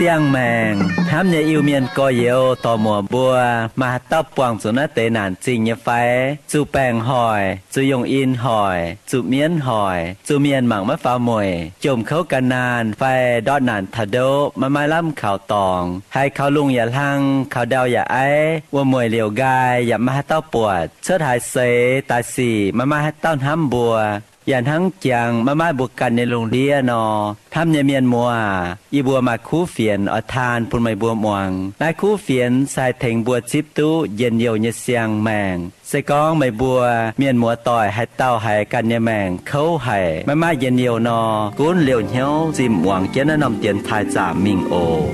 Siang-maengc hnamv nyei Iu-Mienh gorx-youz dorc-muoc mbuo, maaih haaix dauh buangh zuqc naaiv deix naanc zingh nyei fai? Zuqc baengc hoic, zuqc yongh in hoic, zuqc mienv hoic, zuqc mienh mangc maiv faaux mueic, jomc kouv gan naanh fai ndortv naanc taux ndoqv maiv maaih lamh kaux dorngx, haiz kaux lungh yaac hlang, kaux ndau yaac aiv, wuom-mueic liouc nqaai yaac maiv maaih haaix dauh buatc, cuotv haaix seix daaih sic maiv maaih haaix dauh hnamv mbuo, yaac hnangv jangx maiv maaih mbuo ganh nyei lungh ndiev nor. Hnamv nyei mienh muoz aac, yie mbuo maaih kuv fienx oix taan bun meih mbuo muangx. Naaiv kuv fienx se haih tengx mbuo zipv duqv njien-youh nyei siang-maengc. Se gorngv meih mbuo mienh muoz-doic haaix dauh haiz ganh nyei maengc kouv haic, maiv maaih njien-youh nor, gunv liouh hnyouv zimh muangx jienv naaiv norm dienx taaih zaamc mingh oc.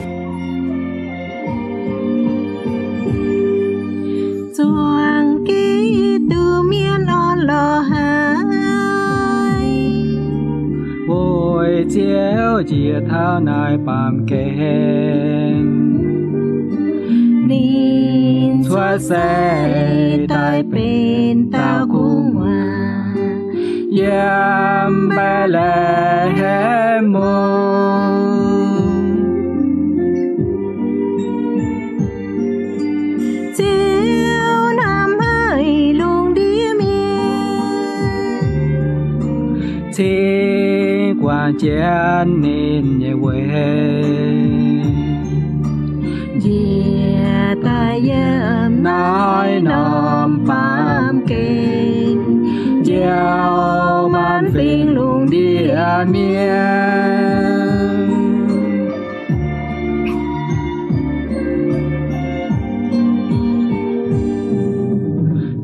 Zuangx Giduc mienh orn-lorqc haic, weic Ziouv njiec taux naaiv baamh gen. Ninh cuotv seix daaih benx dauh gu'nguaaz yiem Mbetc^le^hem mungv. Ziouv hnamv haic lungh ndiev mienh, cingx guangc jienv ninh nyei weic, njiec daaih yiem naaiv norm baamh gen, njoux maanc fingx lungh ndiev mienh.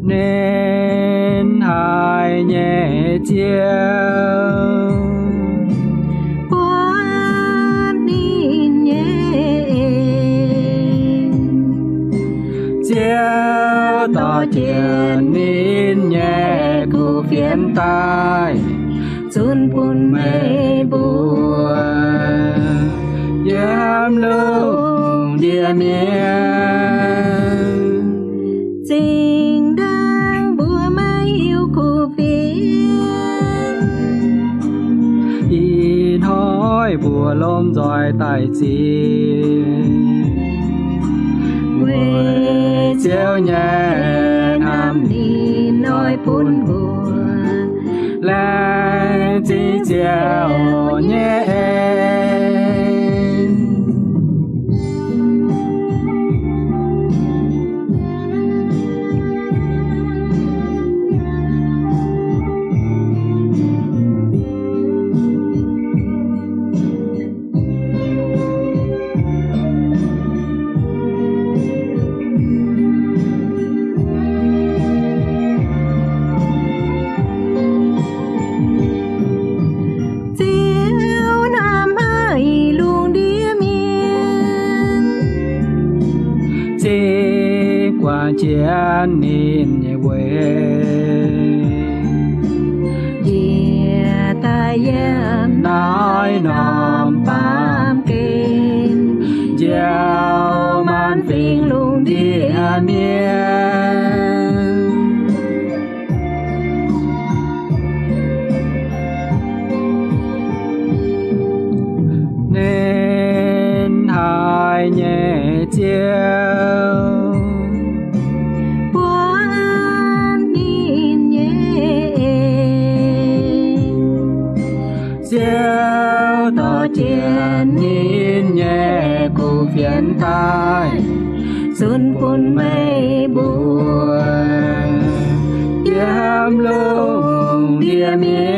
Nen haic nyei Ziouv buatc ninh nyei en. Ziouv dorh jienv ninh nyei kuv fienx daaih zunc bun meih mbuo yiem lungh ndiev mienh. Zinh ndaangc mbuo maiv hiuv kuv fienx, ih hnoi mbuo lomh nzoih daaih zipv, weic Ziouv nyei hnamv ninh oix bun mbuo laengz zingh Ziouv nyei en. Ziouv hnamv haic lungh ndiev mienh, cingx guangc jienv ninh nyei weic, njiec daaih yiem naaiv norm baamh gen, njoux maanc fingx lungh ndiev mienh. Nen haic nyei Ziouv buatc ninh nyei en. Ziouv dorh jienv ninh nyei kuv fienx daaih zunc bun meih mbuo yiem lungh ndiev mienh.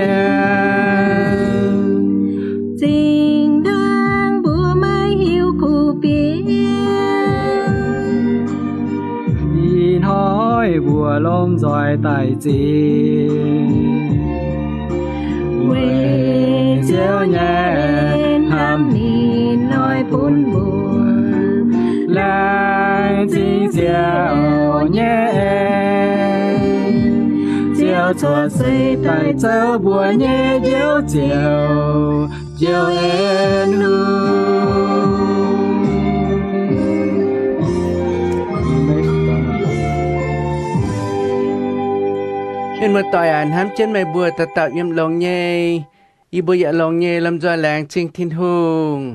Zinh ndaangc mbuo maiv hiuv kuv fienx, ih hnoi mbuo lomh nzoih daaih zipv, weic Ziouv nyei hnamv ninh oix bun mbuo laengz zingh Ziouv nyei en. Ziouv cuotv seix daaih zoux mbuo nyei Njoux Ziouv, Njoux En Lungh. Muoz-doic aac, hnamv jienv meih mbuo dauh dauh yiem longx nyei. Yie mbuo yaac longx nyei lomh nzoih laengz zingh Tin-Hungh.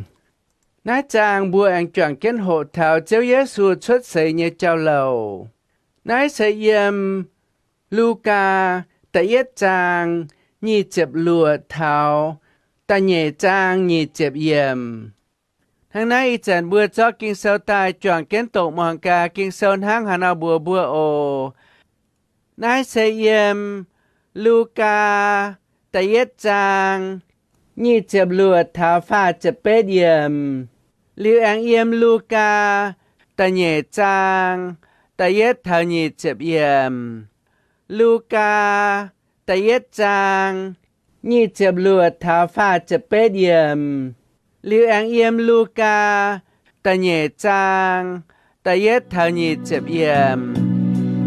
Naaiv zaang mbuo aengx juangc jienv hoqc taux Ziouv Yesu cuotv seix nyei jauv-louc. Naaiv se yiem Lugaa da'yietv zaang nyic ziepc luoqc taux da'nyeic zaang nyic ziepc yiemc. Hnangv naaiv ih zanc mbuo zorqv Ging-Sou daaih juangc jienv doqc muangx gaax Ging-Sou hnangv haaix nor mbuox mbuo oc. Naaiv se yiem Lugaa da'yietv zaang nyic ziepc luoqc taux faah ziepc betv yiemc. Liuz aengx yiem Lugaa da'nyeic zaang da'yietv taux nyic ziepc yiemc. Lugaa da'yietv zaang nyic ziepc luoqc taux faah ziepc betv yiemc. Liuz aengx yiem Lugaa da'nyeic zaang da'yietv taux nyic ziepc yiemc.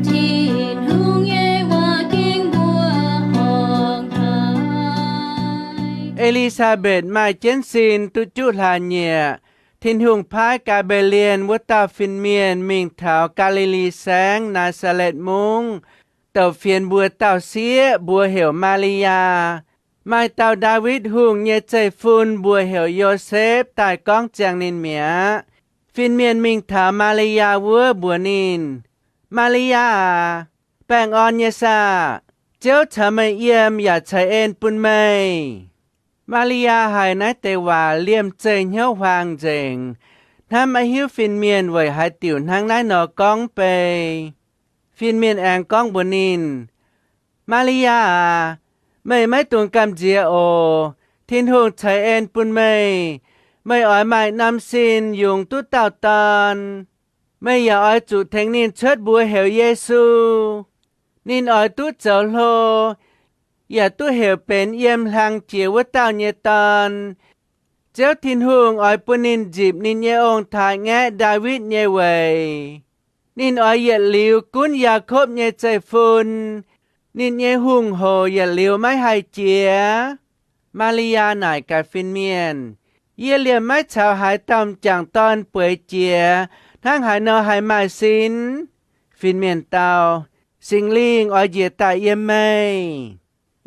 Tin-Hungh nyei waac ging mbuo horngc haic. E^li^saa^mbetc maaih jienv sin duqv juqv hlaax nyieqc, Tin-Hungh paaiv Gaa^mbe^lien wuov dauh fin-mienh mingh taux Gaa^li^li Saengv, Naa^saa^letv Mungv, douc fienx mbuo dauh sieqv, mbuox heuc Maa^li^yaa. Maaih dauh Ndaawitv Hungh nyei zeiv-fun, mbuox heuc Yosepv, daaih gorngv ziangh ninh mi'aqv. Fin-mienh mingh taux Maa^li^yaa wuov, mbuox ninh, Maa^li^yaa aac, baengh orn nyei saah? Ziouv caux meih yiem yaac ceix en bun meih. Maa^li^yaa haiz naaiv deix waac liemh zeih hnyouv huaang nzengc, hnamv maiv hiuv fin-mienh weic haaix diuc hnangv naaiv nor gorngv bei. Fin-mienh aengx gorngv mbuox ninh, Maa^li^yaa aac, meih maiv dungx gamh nziex oc. Tin-Hungh ceix en bun meih. Meih oix maaih norm sin yungz duqv dauh dorn. Meih yaac oix zuqc tengx ninh cuotv mbuox heuc Yesu. Ninh oix duqv zoux hlo, yaac duqv heuc benx yiem hlang jiex wuov dauh nyei dorn. Ziouv Tin-Hungh oix bun ninh nzipc ninh nyei ong-taaix-ngaeqv Ndaawitv nyei weic. Ninh oix yietc liuz gunv Yaakopv nyei zeiv-fun. Ninh nyei hungh hoc yietc liuz maiv haih jiex. Maa^li^yaa naaic gaax fin-mienh, Yie liemh maiv caux haaix dauh m'jangc dorn bueix jiex, hnangv haaix nor haih maaih sin? Fin-mienh dau, Singx Lingh oix njiec daaih yiem meih.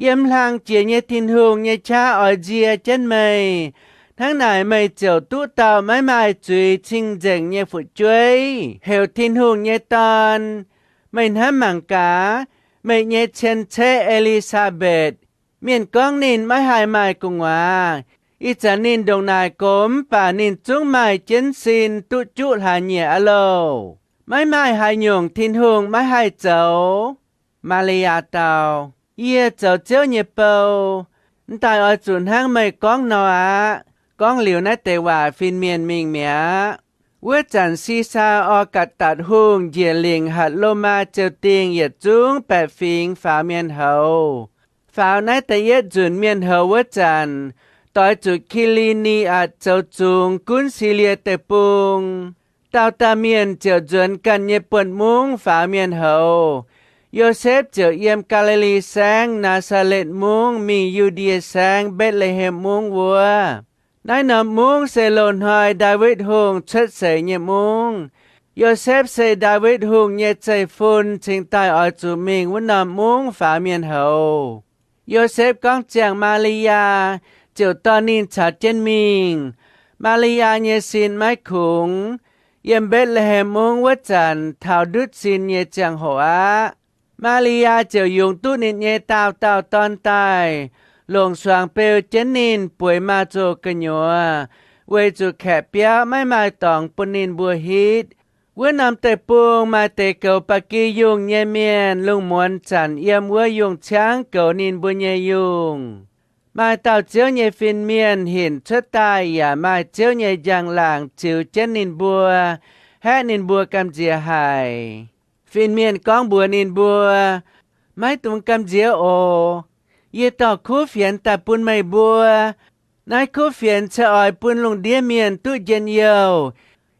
Yiem hlang jiex nyei Tin-Hungh nyei qaqv oix nzie jienv meih. Hnangv naaic meih ziouc duqv dauh maiv maaih zuiz cing-nzengc nyei fu'jueiv, heuc Tin-Hungh nyei Dorn. Meih hnamv mangc gaax, meih nyei cien-ceqv E^li^saa^mbetc, mienh gorngv ninh maiv haih maaih gu'nguaaz. Ih zanc ninh ndongc naaic gox mv baac ninh zungv maaih jienv sin duqv juqv hlaax nyieqc aqv loh. Maiv maaih haaix nyungc Tin-Hungh maiv haih zoux. Maa^li^yaa dau, Yie zoux Ziouv nyei bou. M'daaih oix zuqc hnangv meih gorngv nor aqv. Gorngv liuz naaiv deix waac, fin-mienh mingh mi'aqv. Wuov zanc Si^saa^aa^gatc^datc Hungh njiec lingc hatc Lomaa ziou-dingh yietc zungv baeqc fingx faaux mienh houz. Faaux naaiv da'yietv nzunc mienh houz wuov zanc, doix zuqc Ki^li^ni^atc zoux zungx gunv Silie Deic-Bung. Dauh dauh mienh ziouc nzuonx ganh nyei buonv-mungv faaux mienh houz. Yosepv ziouc yiem Gaa^li^li Saengv, Naa^saa^letv Mungv, mingh Yu^ndie Saengv, Mbetc^le^hem Mungv wuov. Naaiv norm mungv se loz-hnoi Ndaawitv Hungh cuotv seix nyei mungv. Yosepv se Ndaawitv Hungh nyei zeiv-fun, cingx daaih oix zuqc mingh wuov norm mungv faaux mienh houz. Yosepv gorngv ziangh Maa^li^yaa, ziouc dorh ninh caux jienv mingh. Maa^li^yaa nyei sin maiv kungx. Yiem Mbetc^le^hem Mungv wuov zanc taux ndutv sin nyei ziangh hoc aqv. Maa^li^yaa ziouc yungz duqv ninh nyei daauh dauh dorn daaih, longc suangx beu jienv ninh bueix maaz-zoh gu'nyuoz, weic zuqc kaeqv biauv maiv maaih dorngx bun ninh mbuo hitv. Wuov norm deic-bung maaih deix goux ba'gi yungh nyei mienh, lungh muonz zanc yiem wuov yungh ciangv goux ninh mbuo nyei yungh. Maaih dauh Ziouv nyei fin-mienh hinc cuotv daaih yaac maaih Ziouv nyei njang-laangc ziux jienv ninh mbuo, haeqv ninh mbuo gamh nziex haic. Fin-mienh gorngv mbuox ninh mbuo, Maiv dungx gamh nziex oc. Yie dorh kuv fienx daaih bun meih mbuo. Naaiv kuv fienx se oix bun lungh ndiev mienh duqv njien-youh.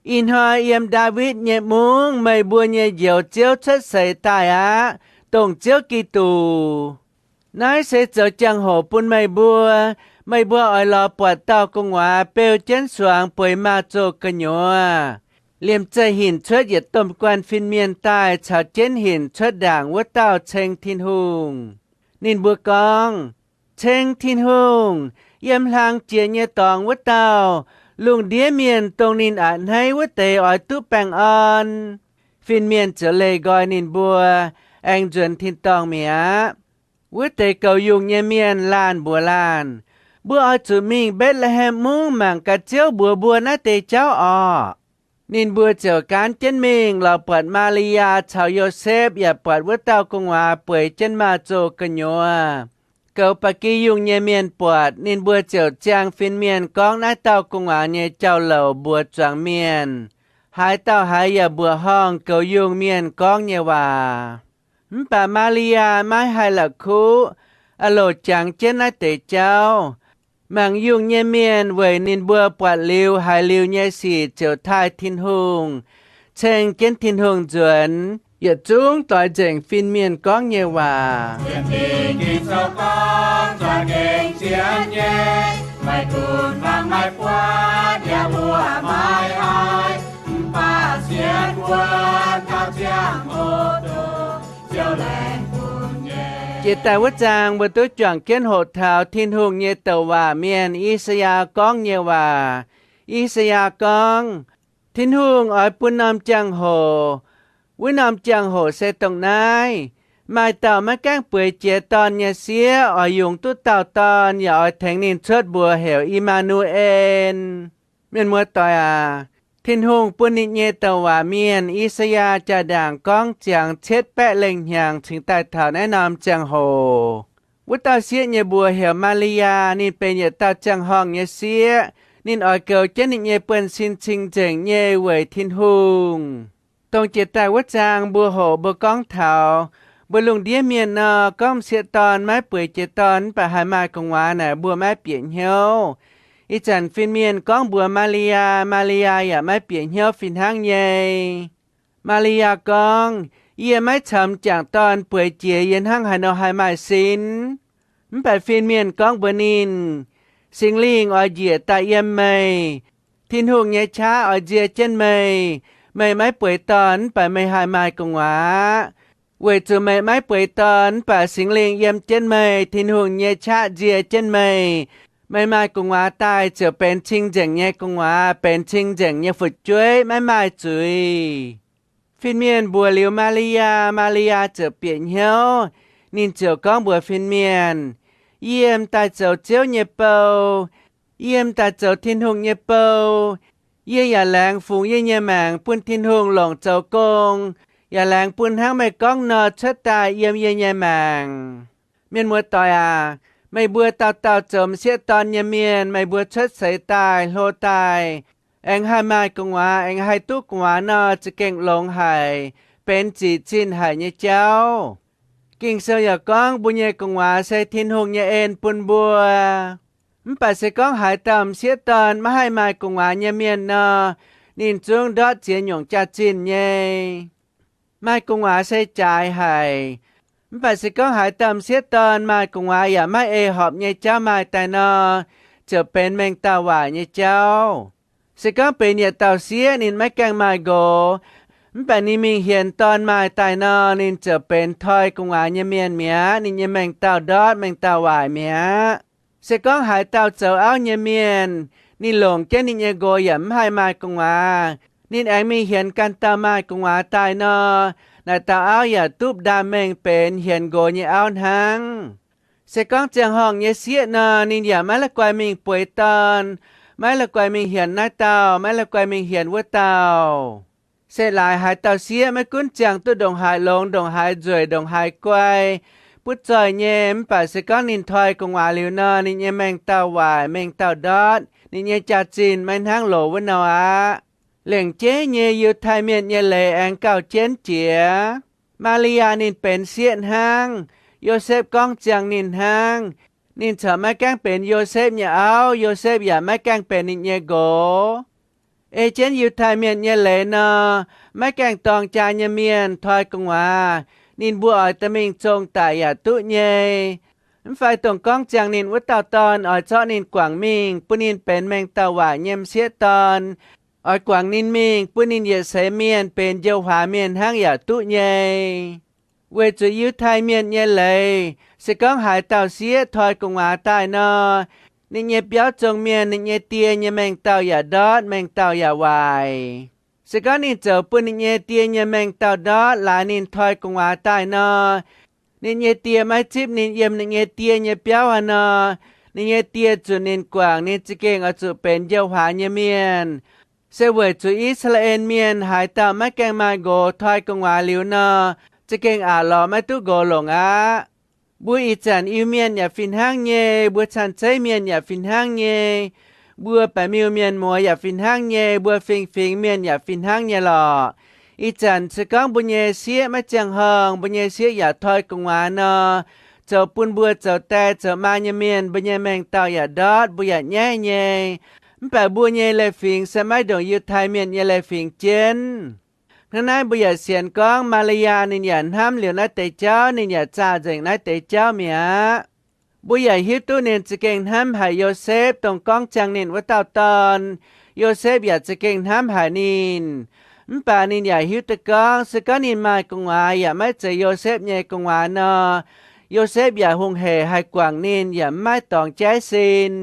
Ih hnoi yiem Ndaawitv nyei mungv meih mbuo nyei Njoux Ziouv cuotv seix daaih aqv, dongh Ziouv Giduc. Naaiv se zoux jangx-hoc bun meih mbuo. Meih mbuo oix lorz buatc dauh gu'nguaaz beu jienv suangx bueix maaz-zoh gu'nyuoz. Liemh zeih hinc cuotv yietc domh guanh fin-mienh daaih caux jienv hinc cuotv ndaangc wuov dauh ceng Tin-Hungh. Ninh mbuo gorngv, Ceng Tin-Hungh, yiem hlang jiex nyei dorngx wuov dauh, lungh ndiev mienh dongh ninh a'hneiv wuov deix oix duqv baengh orn. Fin-mienh ziouc leih nqoi ninh mbuo, aengx nzuonx tin-dorngh mi'aqv. Wuov deix goux yungh nyei mienh laanh mbuox laanh, Mbuo oix zuqc mingh Mbetc^le^hem Mungv mangc gaax Ziouv mbuox mbuo naaiv deix jauv orqc. Ninh mbuo ziouc gaanv jienv mingh lorz buatc Maa^li^yaa caux Yosepv yaac buatc wuov dauh gu'nguaaz bueix jienv maaz-zoh gu'nyuoz. Goux ba'gi yungh nyei mienh buatc, ninh mbuo ziouc ziangh fin-mienh gorngv naaiv dauh gu'nguaaz nyei jauv-louc mbuox zuangx mienh. Haaix dauh haiz yaac mbuoqc horngh goux yungh mienh gorngv nyei waac. Mv baac Maa^li^yaa maiv haih la'kuqv, a'loc jangx jienv naaiv deix jauv. Mangc yungh nyei mienh weic ninh mbuo buatc liuz haiz liuz nyei sic ziouc taaih Tin-Hungh, ceng jienv Tin-Hungh nzuonx, yietc zungv doix nzengc fin-mienh gorngv nyei waac. Jiex daaih wuov zaang mbuo duqv juangc jienv hoqc taux Tin-Hungh nyei douc waac mienh, I^saa^yaa, gorngv nyei waac. I^saa^yaa gorngv, Tin-Hungh oix bun norm jangx-hoc. Wuov norm jangx-hoc se dongh naaiv. Maaih dauh maiv gaengh bueix jiex dorn nyei sieqv oix yungz duqv dauh dorn, yaac oix tengx ninh cuotv mbuox heuc I^maa^nu^en. Mienh muoz-doic aac, Tin-Hungh bun ninh nyei douc waac mienh, I^saa^yaa, jaa-ndaangc gorngv ziangx cietv baeqv lengh hnyangx cingx daaih taux naaiv norm ziangh hoc. Wuov dauh sieqv nyei mbuox heuc Maa^li^yaa. Ninh benx yietc dauh ziangh horngh nyei sieqv. Ninh oix goux jienv ninh nyei buonv-sin cing-nzengc nyei weic Tin-Hungh. Dongh jiex daaih wuov zaang mbuo hoqc mbuo gorngv taux, mbuo lungh ndiev mienh nor, gorngv m'sieqv dorn maiv bueix jiex dorn mv baac haih maaih gu'nguaaz naaic, mbuo maiv bieqc hnyouv. Ih zanc fin-mienh gorngv mbuox Maa^li^yaa, Maa^li^yaa yaac maiv bieqc hnyouv fih hnangv nyei. Maa^li^yaa gorngv, Yie maiv caux m'jangc dorn bueix jiex yie hnangv haaix nor haih maaih sin? Mv baac fin-mienh gorngv mbuox ninh, Singx Lingh oix njiec daaih yiem meih. Tin-Hungh nyei qaqv oix nzie jienv meih. Meih maiv bueix dorn mv baac meih haih maaih gu'nguaaz aqv. Weic zuqc meih maiv bueix dorn mv baac Singx Lingh yiem jienv meih, Tin-Hungh nyei qaqv nzie jienv meih, meih maaih gu'nguaaz daaih ziouc benx cing-nzengc nyei gu'nguaaz, benx cing-nzengc nyei fu'jueiv, maiv maaih zuiz. Fin-mienh mbuox liuz Maa^li^yaa, Maa^li^yaa ziouc bieqc hnyouv. Ninh ziouc gorngv mbuox fin-mienh, Yie m'daaih zoux Ziouv nyei bou. Yie m'daaih zoux Tin-Hungh nyei bou. Yie yaac laengz fungx yie nyei maengc bun Tin-Hungh longc zoux gong, yaac laengz bun hnangv meih gorngv nor cuotv daaih yiem yie nyei maengc. Mienh muoz-doic aac, meih mbuo dauh dauh zoux m'sieqv dorn nyei mienh, meih mbuo cuotv seix daaih, hlo daaih, aengx haih maaih gu'nguaaz, aengx haih duqv gu'nguaaz nor, za'gengh longx haic, benx zic zinh haic nyei jauv. Ging-Sou yaac gorngv mbuo nyei gu'nguaaz se Tin-Hungh nyei en bun mbuo. Mv baac se gorngv haaix dauh m'sieqv dorn maiv haih maaih gu'nguaaz nyei mienh nor, ninh zungv ndortv ziex nyungc jaax-zinh nyei. Maaih gu'nguaaz se jaaix haic. Mv baac se gorngv haaix dauh m'sieqv dorn maaih gu'nguaaz yaac maiv ei horpc nyei jauv maaih daaih nor, ziouc benx mengh dauh waaic nyei jauv. Se gorngv benx yietc dauh sieqv ninh maiv gaengh maaih nqox, mv baac ninh mingh hienx dorn maaih daaih nor, ninh ziouc benx toi gu'nguaaz nyei mienh mi'aqv. Ninh nyei mengh dauh ndortv, mengh dauh waaic mi'aqv. Se gorngv haaix dauh zoux auv nyei mienh, ninh longc jienv ninh nyei nqox yaac mv haih maaih gu'nguaaz, ninh aengx mingh hienx ganh dauh maaih gu'nguaaz daaih nor, naaic dauh auv yaac duqv ndaam mengh benx hienx nqox nyei auv hnangv. Se gorngv ziangh horngh nyei sieqv nor, ninh yaac maiv la'guaih mingh bueix dorn, maiv la'guaih mingh hienx naaiv dauh, maiv la'guaih mingh hienx wuov dauh. Se laaix haaix dauh sieqv maiv gunv ziangh duqv ndongc haaix longx, ndongc haaix nzueic, ndongc haaix guai, butv zoih nyei, mv baac se gorngv ninh toi gu'nguaaz liuz nor, ninh nyei mengh dauh waaic, mengh dauh ndortv, ninh nyei jaax-zinh maiv hnangv loz wuov nor aqv. Lengc jeiv nyei Yiutai Mienh nyei leiz aengx gauh jienv jiex. Maa^li^yaa ninh benx sieqv hnangv. Yosepv gorngv ziangh ninh hnangv. Ninh corc maiv gaengh benx Yosepv nyei auv, Yosepv yaac maiv gaengh benx ninh nyei nqox. Ei jienv Yiutai Mienh nyei leiz nor, maiv gaengh dorng jaa nyei mienh toi gu'nguaaz, ninh mbuo oix dorh mingh zong daic yaac duqv nyei. Mv fai dongh gorngv ziangh ninh wuov dauh dorn oix zorqv ninh guangc mingh, bun ninh benx mengh dauh waaic nyei m'sieqv dorn, oix guangc ninh mingh, bun ninh yietc seix mienh benx njouh huaax mienh hnangv yaac duqv nyei. Weic zuqc Yiutai Mienh nyei leiz, se gorngv haaix dauh sieqv toi gu'nguaaz daaih nor, ninh nyei biauv zong mienh, ninh nyei die nyei mengh dauh yaac ndortv, mengh dauh yaac waaic. Se gorngv ninh zoux bun ninh nyei die nyei mengh dauh ndortv, laaix ninh toi gu'nguaaz daaih nor, ninh nyei die maiv zipv ninh yiem ninh nyei die nyei biauv haaix nor, ninh nyei die zunc ninh guangc, ninh za'gengh oix zuqc benx njouh huaax nyei mienh. Se weic zuqc I^saa^laa^en Mienh haaix dauh maiv gaengh maaih nqox toi gu'nguaaz liuz nor, za'gengh aqc lorz maiv duqv nqox longc aqv. Mbuo ih zanc Iu-Mienh yaac fih hnangv nyei, mbuo Caan-Zeiv Mienh yaac fih hnangv nyei, mbuo Baeqc Miuh Mienh muoz yaac fih hnangv nyei, mbuo Fingx Fingx Mienh yaac fih hnangv nyei lorqc. Ih zanc se gorngv mbuo nyei sieqv maiv ziangh horngh, mbuo nyei sieqv yaac toi gu'nguaaz nor, zoux bun mbuo zoux die zoux maa nyei mienh, mbuo nyei mengh dauh yaac ndortv, mbuo yaac nyaiv nyei. Mv baac mbuo nyei leiz-fingx se maiv ndongc Yiutai Mienh nyei leiz-fingx jienv. Hnangv naaiv mbuo yaac sienx gorngv Maa^li^yaa ninh yaac hnamv liuz naaiv deix jauv, ninh yaac zaah nzengc naaiv deix jauv mi'aqv. Mbuo yaac hiuv duqv ninh za'gengh hnamv haic Yosepv, dongh gorngv ziangh ninh wuov dauh dorn. Yosepv yaac za'gengh hnamv haic ninh. Mv baac ninh yaac hiuv duqv gorngv se gorngv ninh maaih gu'nguaaz yaac maiv zeiz Yosepv nyei gu'nguaaz nor, Yosepv yaac hungh hec haih guangc ninh yaac maiv dorngx jaiv sin,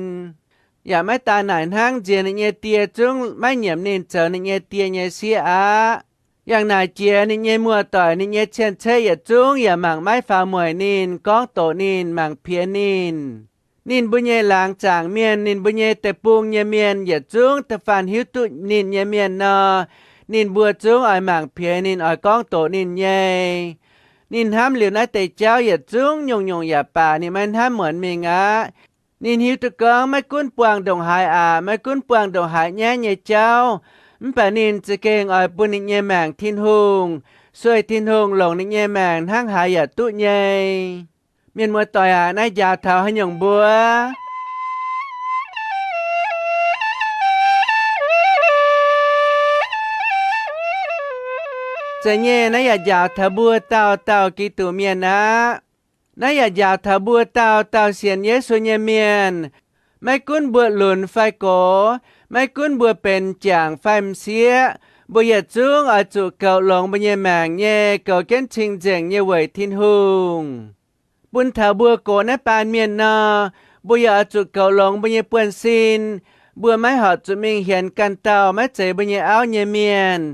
yaac maiv daaih naaic hnangv nziex ninh nyei die zungv maiv nyiemc ninh zoux ninh nyei die nyei sieqv aqv. Yangh naaic jiex ninh nyei muoz-doic, ninh nyei cien-ceqv yietc zungv yaac mangc maiv faaux mueic ninh, gorngv doqc ninh, mangc piex ninh. Ninh mbuo nyei laangz zaangc mienh, ninh mbuo nyei deic-bung nyei mienh yietc zungv da'faanh hiuv duqv ninh nyei mienh nor, ninh mbuo zungv oix mangc piex ninh, oix gorngv doqc ninh nyei. Ninh hnamv liuz naaiv deix jauv yietc zungv nyungc-nyungc yaac baac ninh maiv hnamv muonz mingh aqv. Ninh hiuv duqv gorngv maiv gunv buangh ndongc haaix aqc, maiv gunv buangh ndongc haaix nyaiv nyei jauv, mv baac ninh za'gengh oix bun ninh nyei maengc Tin-Hungh, sueih Tin-Hungh longc ninh nyei maengc hnangv haaix yaac duqv nyei. Mienh muoz-doic aac, naaiv njaaux taux haaix nyungc mbuo? Zeiz nyei, naaiv yaac njaaux taux mbuo dauh dauh Giduc Mienh aqv. Naaiv yaac njaaux taux mbuo dauh dauh sienx Yesu nyei mienh. Maiv gunv mbuo lunx fai gox, maiv gunv mbuo benx jangc fai m'sieqv, mbuo yietc zungv oix zuqc goux longx mbuo nyei maengc nyei, goux jienv cing-nzengc nyei weic Tin-Hungh. Bun taux mbuo gox naaiv baan mienh nor, mbuo yaac oix zuqc goux longx mbuo nyei buonv-sin. Mbuo maiv horpc zuqc mingh hienx ganh dauh maiv zeiz mbuo nyei auv nyei mienh.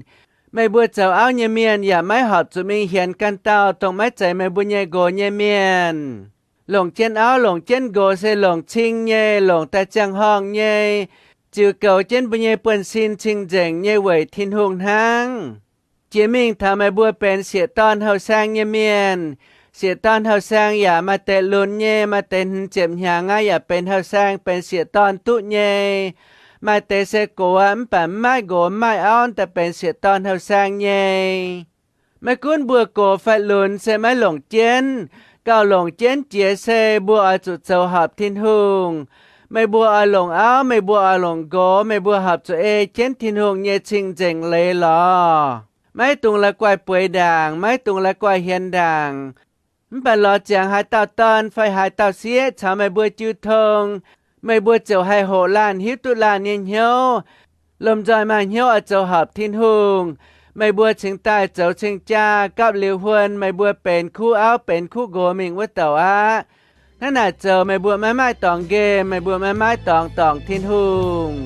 Meih mbuo zoux auv nyei mienh yaac maiv horpc zuqc mingh hienx ganh dauh dongh maiv zeiz meih mbuo nyei nqox nyei mienh. Longc jienv auv, longc jienv nqox se longc cing nyei, longc daaih ziangh horngh nyei, ziux goux jienv mbuo nyei buonv-sin cing-nzengc nyei weic Tin-Hungh hnangv. Jiex mingh taux meih mbuo benx sieqv-dorn hauh-saeng nyei mienh, sieqv-dorn hauh-saeng yaac maaih deix lunx nyei, maaih deix hmz ziepc hnyangx aqv yaac benx hauh-saeng, benx sieqv-dorn duqv nyei. Maaih deix se gox aqv, mv baac mv maaih nqox mv maaih auv daaih benx sieqv-dorn hauh-saeng nyei. Maiv gunv mbuo gox fai lunx se maiv longc jienv. Gauh longc jienv jiex se mbuo oix zuqc zoux horpc Tin-Hungh. Meih mbuo oix longc auv, meih mbuo oix longc nqox, meih mbuo horpc zuqc ei jienv Tin-Hungh nyei cing-nzengc leiz lorz. Maiv dungx la'guaih bueix ndaangc, maiv dungx la'guaih hienx ndaangc. Mv baac lorz ziangx haaix dauh dorn fai haaix dauh sieqv caux meih mbuo jiu tong, meih mbuo ziouc haih hoqc laanh, hiuv duqv laanh nyei hnyouv, lomh nzoih maaih hnyouv oix zoux horpc Tin-Hungh. Meih mbuo cingx daaih zoux cing-jaa, gapv liuz huon meih mbuo benx kuv auv benx kuv nqox mingh wuov douc aqv. Hnangv naaic zoux meih mbuo maiv maaih dorngx nqemh, meih mbuo maiv maaih dorngx dorngc Tin-Hungh.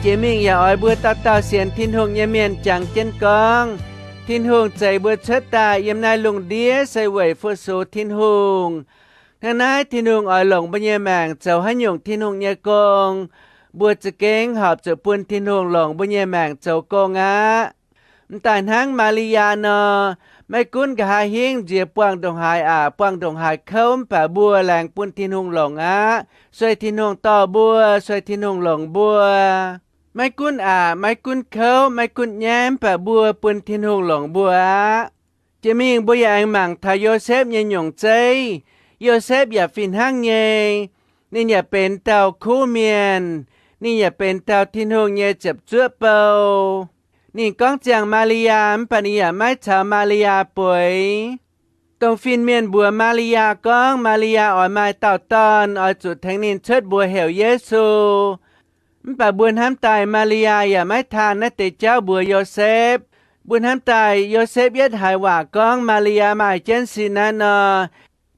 Jiex mingh yaac oix mbuo dauh dauh sienx Tin-Hungh nyei mienh jangx jienv gorngv, Tin-Hungh zeix mbuo cuotv daaih yiem naaiv lungh ndiev se weic fu-sux Tin-Hungh. Hnangv naaiv Tin-Hungh oix longc mbuo nyei maengc zoux haaix nyungc Tin-Hungh nyei gong, mbuo za'gengh horpc zuqc bun Tin-Hungh longc mbuo nyei maengc zoux gong aqv. M'daaih hnangv Maa^li^yaa nor, maiv gunv nqa'haav hingv nziex buangh ndongc haaix aqc, buangh ndongc haaix kouv, mv baac mbuo laengz bun Tin-Hungh longc aqv. Sueih Tin-Hungh dorh mbuo, sueih Tin-Hungh longc mbuo. Maiv gunv aqc, maiv gunv kouv, maiv gunv nyaiv, mv baac mbuo bun Tin-Hungh longc mbuo aqv. Jiex mingh mbuo yaac aengx mangc taux Yosepv nyei nyungc zeiv. Yosepv yaac fih hnangv nyei. Ninh yaac benx dauh kuv mienh. Ninh yaac benx dauh Tin-Hungh nyei ziepc zuoqv bou. Ninh gorngv ziangh Maa^li^yaa, mv baac ninh yaac maiv caux Maa^li^yaa bueix. Dongh fin-mienh mbuox Maa^li^yaa gorngv Maa^li^yaa oix maaih dauh dorn, oix zuqc tengx ninh cuotv mbuox heuc Yesu. Mv baac mbuo hnamv daaih Maa^li^yaa yaac maiv taan naaiv deix jauv mbuox Yosepv. Mbuo hnamv daaih Yosepv yietv haiz waac gorngv Maa^li^yaa maaih jienv sin naaiv nor,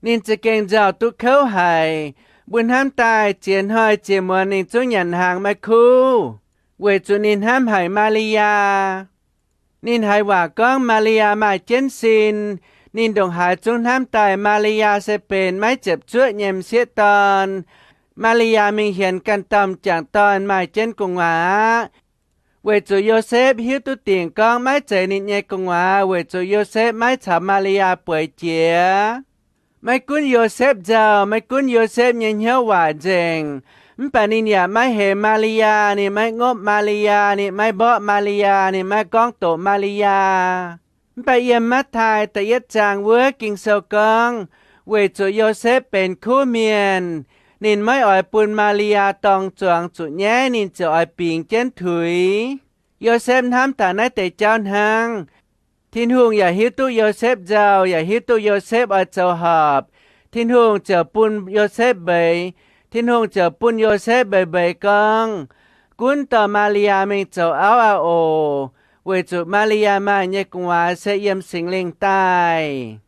ninh za'gengh nzauh duqv kouv haic. Mbuo hnamv daaih ziex hnoi ziex muonz ninh zungv nyanc hnaangx maiv kuv, weic zuqc ninh hnamv haic Maa^li^yaa. Ninh haiz waac gorngv Maa^li^yaa maaih jienv sin, ninh ndongc haaix zungv hnamv daaih Maa^li^yaa se benx maiv ziepc zuoqv nyei m'sieqv dorn. Maa^li^yaa mingh hienx ganh dauh m'jangc dorn maaih jienv gu'nguaaz aqv. Weic zuqc Yosepv hiuv duqv dingc gorngv maiv zeiz ninh nyei gu'nguaaz, weic zuqc Yosepv maiv caux Maa^li^yaa bueix jiex. Maiv gunv Yosepv nzauh, maiv gunv Yosepv nyei hnyouv waaic nzengc, mv baac ninh yaac maiv hemx Maa^li^yaa, ninh maiv ngopv Maa^li^yaa, ninh maiv mborqv Maa^li^yaa, ninh maiv gorngv doqc Maa^li^yaa. Mv baac yiem Matv^tai da'yietv zaang wuov Ging-Sou gorngv, weic zuqc Yosepv benx kuv mienh, ninh maiv oix bun Maa^li^yaa dorng zuangx zuqc nyaiv, ninh ziouc oix bingx jienv tuix. Yosepv hnamv daaih naaiv deix jauv hnangv. Tin-Hungh yaac hiuv duqv Yosepv nzauh, yaac hiuv duqv Yosepv oix zoux horpc. Tin-Hungh ziouc bun Yosepv mbeix. Tin-Hungh ziouc bun Yosepv mbeix mbeix gorngv, Gunv dorh Maa^li^yaa mingh zoux auv aqv oc, weic zuqc Maa^li^yaa maaih nyei gu'nguaaz se yiem Singx Lingh daaih.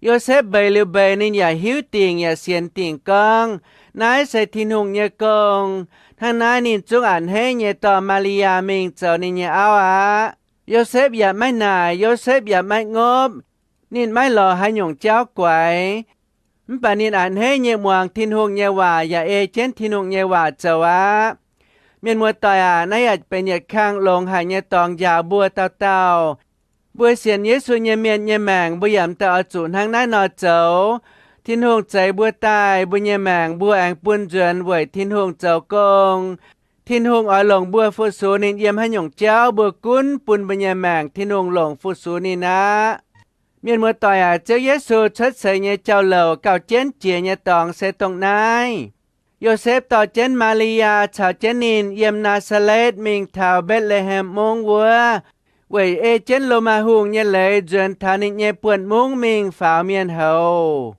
Yosepv mbeix liuz mbeix, ninh yaac hiuv dingc yaac sienx dingc gorngv naaiv se Tin-Hungh nyei gong. Hnangv naaiv ninh zungv a'hneiv nyei dorh Maa^li^yaa mingh zoux ninh nyei auv aqv. Yosepv yaac maiv naaic, Yosepv yaac maiv ngopv. Ninh maiv lorz haaix nyungc jauv guaix. Mv baac ninh a'hneiv nyei muangx Tin-Hungh nyei waac yaac ei jienv Tin-Hungh nyei waac zoux aqv. Mienh muoz-doic aac, naaiv yaac benx yietc kang longx haic nyei dorngx njaaux mbuo dauh dauh. Mbuo sienx Yesu nyei mienh nyei maengc, mbuo yaac m'daaih oix zuqc hnangv naaiv nor zoux. Tin-Hungh zeix mbuo daaih, mbuo nyei maengc mbuo aengx bun nzuonx weic Tin-Hungh zoux gong. Tin-Hungh oix longc mbuo fu-sux ninh yiem haaix nyungc jauv, mbuo gunv bun mbuo nyei maengc Tin-Hungh longc fu-sux ninh aqv. Mienh muoz-doic aac, Ziouv Yesu cuotv seix nyei jauv-louc gauh jienv jiex nyei dorngx se dongh naaiv. Yosepv dorh jienv Maa^li^yaa caux jienv ninh yiem Naa^saa^letv mingh taux Mbetc^le^hem Mungv wuov, weic ei jienv Lomaa Hungh nyei leiz nzuonx taux ninh nyei buonv mungv mingh faaux mienh houz.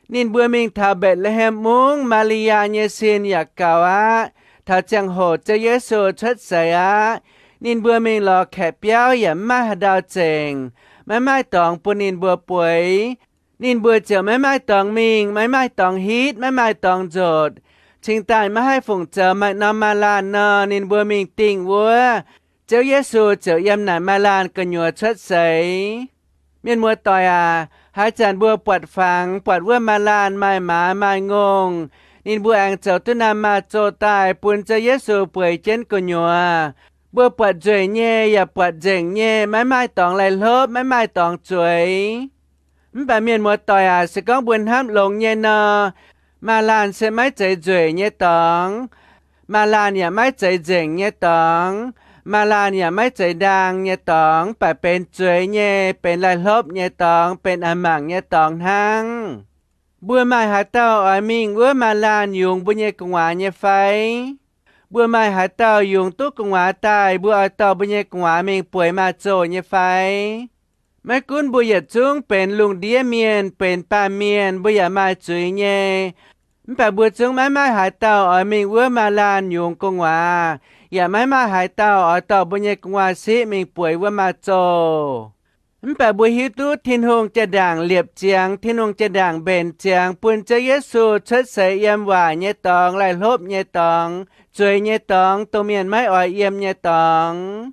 Ninh mbuo mingh taux Mbetc^le^hem Mungv, Maa^li^yaa nyei sin yaac gaux aqv. Taux ziangh hoc Ziouv Yesu cuotv seix aqv. Ninh mbuo mingh lorz kaeqv biauv yaac mv maaih haaix ndau zengc, maiv maaih dorngx bun ninh mbuo bueix. Ninh mbuo ziouc maiv maaih dorngx mingh, maiv maaih dorngx hitv, maiv maaih dorngx nzotc. Cingx daaih maiv haih fungc zoux maaih norm maaz-laanh nor, ninh mbuo mingh dingh wuov. Ziouv Yesu ziouc yiem naaic maaz-laanh gu'nyuoz cuotv seix. Mienh muoz-doic aac, haaix zanc mbuo buatc fangx, buatc wuov maaz-laanh maaih maaz maaih ngongh, ninh mbuo aengx zoux duqv naamh maaz-zoh daaih bun Ziouv Yesu bueix jienv gu'nyuoz. Mbuo buatc nzueic nyei yaac buatc nzengc nyei, maiv maaih dorngx laih hlopv, maiv maaih dorngx zueiz. Mv baac mienh muoz-doic aac, se gorngv mbuo hnamv longx nyei nor, maaz-laanh se maiv zeiz nzueic nyei dorngx. Maaz-laanh yaac maiv zeiz nzengc nyei dorngx. Maaz-laanh yaac maiv zeiz ndaang nyei dorngx, mv baac benx zueiz nyei, benx laih hlopv nyei dorngx, benx a'mangc nyei dorngx hnangv. Mbuo maaih haaix dauh oix mingh wuov maaz-laanh yungz mbuo nyei gu'nguaaz nyei fai? Mbuo maaih haaix dauh yungz duqv gu'nguaaz daaih, mbuo oix dorh mbuo nyei gu'nguaaz mingh bueix maaz-zoh nyei fai? Maiv gunv mbuo yietc zungv benx lungh ndiev mienh, benx baamh mienh, mbuo yaac maaih zuiz nyei. Mv baac mbuo zungv maiv maaih haaix dauh oix mingh wuov maaz-laanh yungz gu'nguaaz, yaac maiv maaih haaix dauh oix dorh mbuo nyei gu'nguaaz-siqv mingh bueix wuov maaz-zoh. Mv baac mbuo hiuv duqv Tin-Hungh jaa-ndaangc liepc ziangx, Tin-Hungh jaa-ndaangc mbenc ziangx bun Ziouv Yesu cuotv seix yiem waaic nyei dorngx, laih hlopv nyei dorngx, zueiz nyei dorngx, dongh mienh maiv oix yiem nyei dorngx.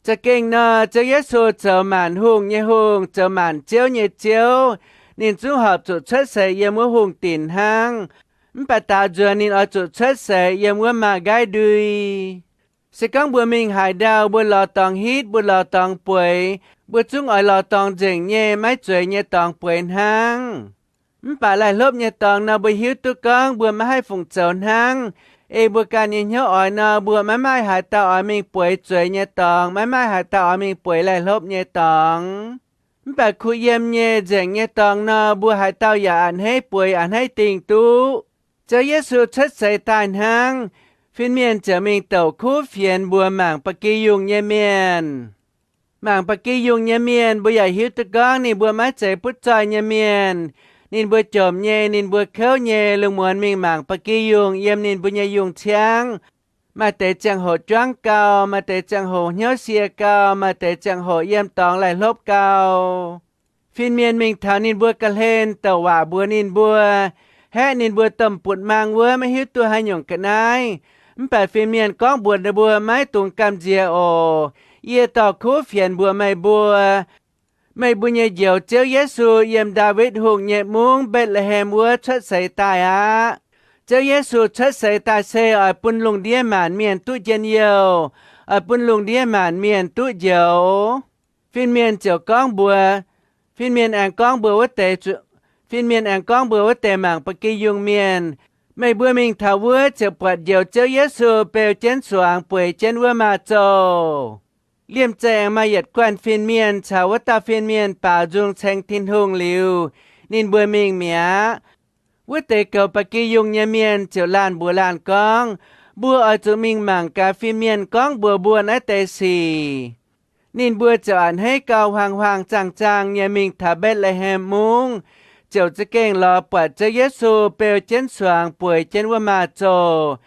Za'gengh nor, Ziouv Yesu zoux maanc hungh nyei Hungh, zoux maanc ziouv nyei Ziouv. Ninh zungv horpc zuqc cuotv seix yiem wuov hungh dinc hnangv. Mv baac daaux nzuonx ninh oix zuqc cuotv seix yiem wuov maaz-nqaiv ndui. Se gorngv mbuo mingh haaix ndau, mbuo lorz dorngx hitv, mbuo lorz dorngx bueix, mbuo zungv oix lorz dorngx nzengc nyei, maiv zueiz nyei dorngx bueix hnangv. Mv baac laih hlopv nyei dorngx nor, mbuo hiuv duqv gorngv mbuo maiv haih fungc zoux hnangv. Ei mbuo ganh nyei hnyouv oix nor, mbuo maiv maaih haaix dauh oix mingh bueix zueiz nyei dorngx, maiv maaih haaix dauh oix mingh bueix laih hlopv nyei dorngx. Mv baac kuh yiem nyei nzengc nyei dorngx nor, mbuo haaix dauh yaac a'hneiv bueix a'hneiv dingh duqv. Ziouv Yesu cuotv seix daaih hnangv, fin-mienh ziouc mingh douc kuv fienx mbuox mangc ba'gi yungh nyei mienh. Mangc ba'gi yungh nyei mienh, mbuo yaac hiuv duqv gorngv ninh mbuo maiv zeiz butv zoih nyei mienh. Ninh mbuo jomc nyei, ninh mbuo kouv nyei, lungh muonz mingh mangc ba'gi yungh yiem ninh mbuo nyei yungh ciangv. Maaih deix ziangh hoc juangv gau, maaih deix ziangh hoc hnyouv sie gau, maaih deix ziangh hoc yiem dorngx laih hlopv gau. Fin-mienh mingh taux ninh mbuo ga'hlen douc waac mbuox ninh mbuo, haeqv ninh mbuo domh butv-maang wuov, maiv hiuv duqv haaix nyungc ga'naaiv. Mv baac fin-mienh gorngv mbuox ninh mbuo, maiv dungx gamh nziex oc. Yie dorh kuv fienx mbuox meih mbuo, meih mbuo nyei Njoux Ziouv Yesu yiem Ndaawitv Hungh nyei mungv Mbetc^le^hem wuov cuotv seix daaih aqv. Ziouv Yesu cuotv seix daaih se oix bun lungh ndiev maanc mienh duqv njien-youh, oix bun lungh ndiev maanc mienh duqv njoux. Fin-mienh ziouc gorngv mbuox, fin-mienh aengx gorngv mbuox wuov deix, fin-mienh aengx gorngv mbuox wuov deix mangc ba'gi yungh mienh, meih mbuo mingh taux wuov ziouc buatc Njoux Ziouv Yesu beu jienv suangx bueix jienv wuov maaz-zoh. Liemh zeih aengx maaih yietc guanh fin-mienh caux wuov dauh fin-mienh baaux nzung ceng Tin-Hungh liuz, ninh mbuo mingh mi'aqv. Wuov deix goux ba'gi yungh nyei mienh ziouc laanh mbuox laanh gorngv, mbuo oix zuqc mingh mangc gaax fin-mienh gorngv mbuox mbuo naaiv deix sic. Ninh mbuo ziouc a'hneiv gau, huaang-huaang zaang-zaang nyei mingh taux Mbetc^le^hem mungv, ziouc za'gengh lorz buatc Ziouv Yesu beu jienv suangx bueix jienv wuov maaz-zoh.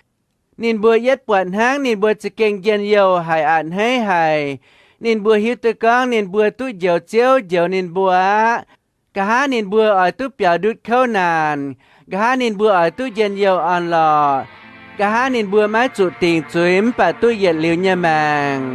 Ninh mbuo yietv buatc hnangv, ninh mbuo za'gengh njien-youh haic, a'hneiv haic. Ninh mbuo hiuv duqv gorngv ninh mbuo duqv Njoux Ziouv njoux ninh mbuo aqv. Nqa'haav ninh mbuo oix duqv biaux ndutv kouv naanc, nqa'haav ninh mbuo oix duqv njien-youh orn-lorqc, nqa'haav ninh mbuo maiv zuqc dingc zuiz mv baac duqv yietc liuz nyei maengc.